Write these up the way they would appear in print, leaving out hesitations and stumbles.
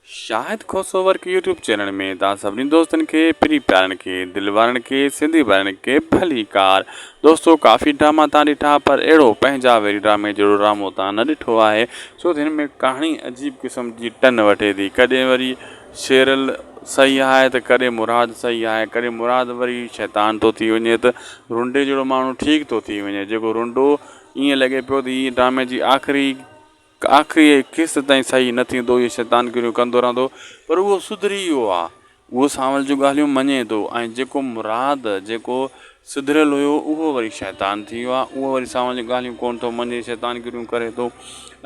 Shahid Khoso work YouTube channel ۾ توهان سڀني دوستن کي پرين پيارن کي دل وارن کي سنڌي ڀائرن کي ڀلي ڪار دوستو ڪافي ڊراما توهان ڏٺا پر اهڙو پنهنجا ويري ڊرامي جهڙو ڊرامو توهان نه ڏٺو آهي ڇو ته هن ۾ ڪهاڻي عجيب قسم جي ٽن وٺي ٿي ڪڏهن وري شيرل صحيح آهي ته ڪڏهن مراد صحيح آهي ڪڏهن مراد وري شيطان ٿو ٿي وڃي ته رنڊي جهڙو ماڻهو ٺيڪ ٿو ٿي وڃي جيڪو رنڊو ائين لڳي پيو ته هي ڊرامي جي آخري آخري قسط تائين صحيح نه ٿيندو، اهي شيطانگيريون ڪندو رهندو، پر اهو سڌري ويو آهي، اهو سانول جون ڳالهيون مڃي ٿو ۽ جيڪو مراد جيڪو سڌريل هيو اهو وري شيطان ٿي ويو آهي، اهو وري سانول جون ڳالهيون ڪونه ٿو مڃي، شيطانگيريون ڪري ٿو.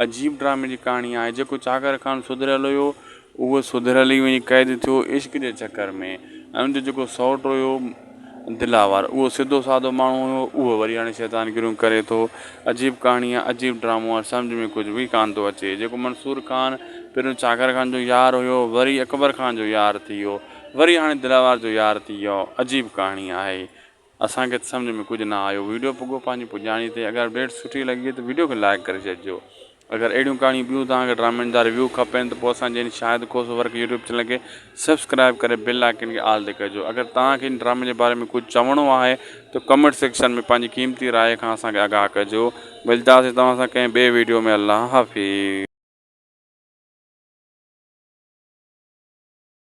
عجيب ڊرامي جي ڪهاڻي آهي، جيڪو چاڪر خان سڌريل هيو اهو سڌريل ئي وڃي قيد ٿيو عشق جي چڪر ۾ ۽ ان جو جيڪو سئوٽ هيو دلاور اهو سڌو سادو ماڻهو هيو اهو وري هاڻي شيطانگيريون ڪري ٿو. عجيب ڪهاڻي آهي عجيب ڊرامو آهي سمجهه ۾ ڪجهه به ڪانه ٿو اچي. جيڪو منصور خان پهريون چاڪر خان جو يار هيو وري اڪبر خان جو يار ٿي ويو وري هاڻي دلاور جو يار ٿي ويو عجيب ڪهاڻي آهي. اسان کي ته سمجهه ۾ ڪجهه نه آيو ويڊيو پڳو پنهنجي پڄاڻي تي اگر اپڊيٽ سٺي لڳي ته ويڊيو کي لائڪ ڪري ڇڏجو اگر اهڙيون ڪهاڻيون ٻيون توهان کي ڊرامن جا ريويو کپن ته پوء اسان جي هن Shahid Khoso work YouTube channel کي سبسڪرائب ڪري بيل آئڪن کي آل تي ڪجو اگر توهان کي هن ڊرامي جي باري ۾ ڪجهه چوڻو آهي ته ڪمينٽ سيڪشن ۾ پنهنجي قيمتي راء کان اسان کي آگاهه ڪجو ملداسين توهان سان ڪنهن ٻئي ويڊيو ۾ الله حافظ.